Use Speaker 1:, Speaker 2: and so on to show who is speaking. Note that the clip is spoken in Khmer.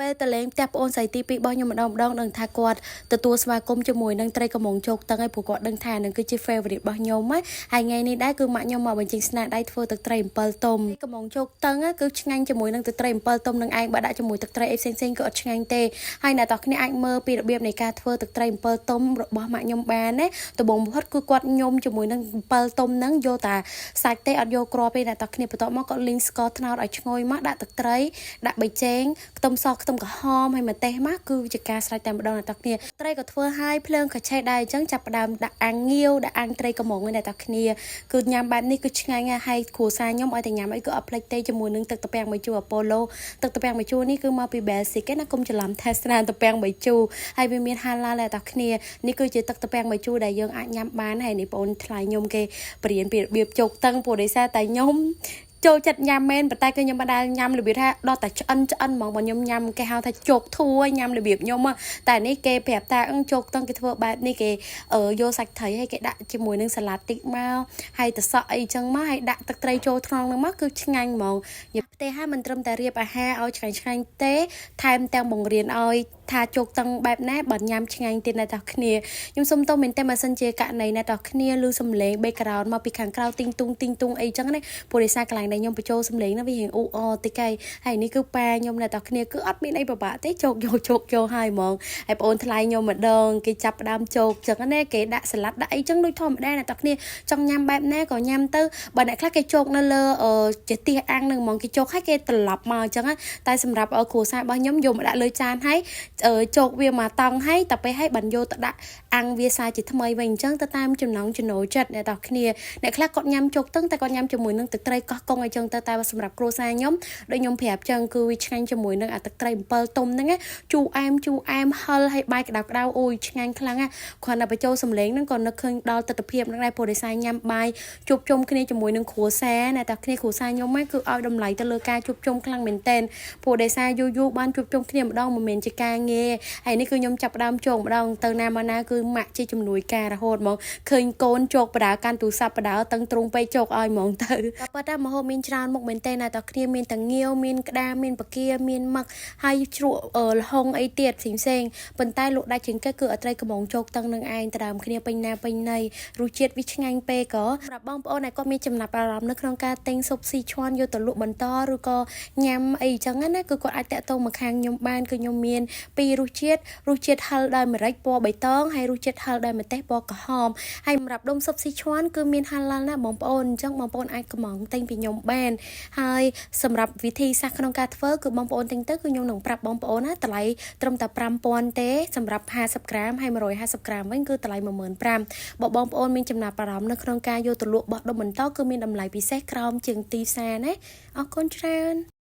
Speaker 1: ពេលទៅលេងផ្ទះប្អូនស្រីទី2របស់ខ្ញុំម្ដងម្ដងដឹងថាគាត់ទទួលស្វាគមន៍ជាមួយនឹងត្រីកំងជោកតឹងឯព្រោះគាត់ដឹងថានឹងគឺជា favorite របស់ខ្ញុំណាហើយថ្ងៃនេះដែរគឺម៉ាក់ខ្ញុំមកបញ្ចេញស្នាដៃធ្វើទឹកត្រីអំពិលទុំកំងជោកតឹងគឺឆ្ងាញ់ជាមួយនឹងទឹកត្រីអំពិលទុំនឹងឯងបើដាក់ជាមួយទឹកត្រីអីផ្សេងៗគឺអត់ឆ្ងាញ់ទេហើយអ្នកទាំងគ្នាអាចមើលពីរបៀបនៃការធ្វើទឹកត្រីអំពិលទុំរបស់ម៉ាក់ខ្ញុំបានណាដំបូងបំផុតគឺគាត់ញុំជាមួយនឹងអំពិលទុំហ្នឹងយកតាសាច់ទេអត់យកគ្រាប់ទេអ្នកទាំងគ្នាបន្ទាប់មកគាត់លីងស្ករត្នោតឲ្យឈ្ងុយមកដាក់ទឹកត្រីដាក់ប៊ីចេងខ្ទឹមសខ្ទឹមក្រហមហើយម្ទេសមកគឺជាការស្រេចតែម្ដងអ្នកទាំងគ្នាត្រីក៏ធ្វើឲ្យភ្លើងក៏ឆេះដែរអញ្ចឹងចាប់ផ្ដើមដាក់អាំងងាវដាក់អាំងត្រីកំងឯអ្នកទាំងគ្នាគឺញ៉ាំបែបនេះគឺឆ្ងាញ់ណាស់ហើយគ្រួសារខ្ញុំឲ្យតែញ៉ាំអីគឺអត់ភ្លេចទេជាមួយនឹងទឹកត្រពាំងបាយជូរអាប៉ូឡូទឹកត្រពាំងបាយជូរនេះគឺមកពី Basic ឯណាកុំច្រឡំ Tesla ត្រពាំងបាយជូរហើយវាមាន halal អ្នកទាំងគ្នានេះគឺជាទឹកត្រពាំងបាយជូរដែលយើងអាចញ៉ាំបានហើយនេះបងអូនថ្លៃខ្ញុំគេបរៀនពីរបៀបជោគតឹងព្រោះដោយសារតែខ្ញុំចូលចិត្តញ៉ាំមែនប៉ុន្តែគឺខ្ញុំមិនដែលញ៉ាំរបៀបថាដល់តែឆ្អិនឆ្អិនហ្មងបើខ្ញុំញ៉ាំគេហៅថាជោគធួញ៉ាំរបៀបខ្ញុំតែនេះគេប្រាប់ថាអឺជោគតឹងគេធ្វើបែបនេះគេយកសាច់ត្រីឲ្យគេដាក់ជាមួយនឹងសាឡាត់តិចមកហើយតសក់អីចឹងមកហើយដាក់ទឹកត្រីចូលក្នុងហ្នឹងមកគឺឆ្ងាញ់ហ្មងញ៉ាំផ្ទះហើយមិនត្រឹមតែរៀបអាហារឲ្យឆ្ងាញ់ឆ្ងាញ់ទេថែមទាំងបង្រៀនឲ្យថាជោគតឹងបែបណាបើញ៉ាំឆ្ងាញ់ទៀតអ្នកទាំងគ្នាខ្ញុំសុំទោសមែនទេបើសិនជាករណីអ្នកទាំងគ្នាឮសំឡេង background មកពីខាងក្រៅទីងទុងទីងទុងអីចឹងណាព្រោះដោយសារកន្លែងដែលខ្ញុំបញ្ចូលសំឡេងហ្នឹងវារៀងអ៊ូអរតិចហើយហើយនេះគឺប៉ាខ្ញុំអ្នកទាំងគ្នាគឺអត់មានអីពិបាកទេជោគយកជោគយកហើយហ្មងហើយបងអូនថ្លៃខ្ញុំម្ដងគេចាប់ផ្ដើមជោគចឹងណាគេដាក់សាឡាត់ដាក់អីចឹងដូចធម្មតាអ្នកទាំងគ្នាចង់ញ៉ាំបែបណាក៏ញ៉ាំទៅបើអ្នកខ្លះគេជោគនៅលើជាទៀសអាំងនឹងហ្មងគេជោគហើយគេត្រឡប់មកអញ្ចឹងតែសម្រាប់គ្រួសាររបស់ខ្ញុំយកមកដាក់លើចានហើយជោគវាមកតង់ហើយតែពេលហើយបានយកទៅដាក់អាំងវាសាជាថ្មីវិញអញ្ចឹងទៅតាមចំណង់ចំណូលចិត្តអ្នកទាំងគ្នាអ្នកខ្លះគាត់ញ៉ាំជោគតឹងតែគាត់ញ៉ាំជាមួយនឹងទឹកត្រីកោះកុងអីចឹងទៅតែសម្រាប់គ្រួសារខ្ញុំដូចខ្ញុំប្រាប់ចឹងគឺវាឆ្ងាញ់ជាមួយនឹងអាទឹកត្រីអំពិលទុំហ្នឹងជូរអែមជូរអែមហឹលហើយបាយក្តៅក្តៅអូយឆ្ងាញ់ខ្លាំងណាគ្រាន់តែបញ្ចូលសំឡេងហ្នឹងក៏នឹកឃើញដល់ទស្សនភាពហ្នឹងដែរព្រោះដោយសារញ៉ាំបាយជួបជុំគ្នាជាមួយនឹងគ្រួសារណាតែគ្នាគ្រួសារខ្ញុំហ្នឹងគឺឲ្យតម្លៃទៅលើការជួបជុំខ្លាំងមែនទែនព្រោះដោយសារយូរយូរបានជួបជុំគ្នាម្ដងមិនមែនជាការងារហើយនេះគឺខ្ញុំចាប់ផ្ដើមជោគម្ដងទៅណាមកណាគឺម៉ាក់ជាជំនួយការរហូតហ្មងឃើញកូនជោគបដាកាន់ទូរស័ព្ទបដាតឹងទ្រូងពេកជោគឲ្យហ្មងទៅក៏ប៉ុន្តែម្ហូបមានច្រើនមុខមែនទែនណាតើគ្នាមានទាំងងាវមានក្តារមានបកាមានមឹកហើយជ្រក់ល្ហុងអីទៀតផ្សេងផ្សេងប៉ុន្តែលក់ដាច់ជាងគេគឺអត្រីកំងជោគតឹងនឹងឯងទៅដើមគ្នាពេញណាពេញណីរសជាតិវាឆ្ងាញ់ពេកក៏សម្រាប់បងប្អូនដែលគាត់មានចំណាប់អារម្មណ៍នៅក្នុងការទិញស៊ុបស៊ីឈួនយកទៅលក់បន្តឬក៏ញ៉ាំអីចឹងណាគឺគាត់អាចតាក់ទងមកខាងខ្ញុំបានគឺខ្ញុំមានពីររសជាតិរសជាតិហឹរដោយម្រេចពណ៌បៃតងហើយរសជាតិហឹរដោយម្ទេសពណ៌ក្រហមហើយសម្រាប់ដុំស៊ុបស៊ីឈួនគឺមានហាឡាល់ណាបងប្អូនអញ្ចឹងបងប្អូនអាចកំងទិញពីខ្ញុំបានហើយសម្រាប់វិធីសាស្ត្រក្នុងការធ្វើគឺបងប្អូនទិញទៅគឺខ្ញុំនឹងប្រាប់បងប្អូនណាតម្លៃត្រឹមតែ5000ទេសម្រាប់50ក្រាមហើយ150ក្រាមវិញគឺតម្លៃ15000បើបងប្អូនមានចំណាប់អារម្មណ៍នៅក្នុងការយកទៅលក់បោះដុំបន្តគឺមានតម្លៃពិសេសក្រោមជាងទីផ្សារណាអរគុណច្រើន។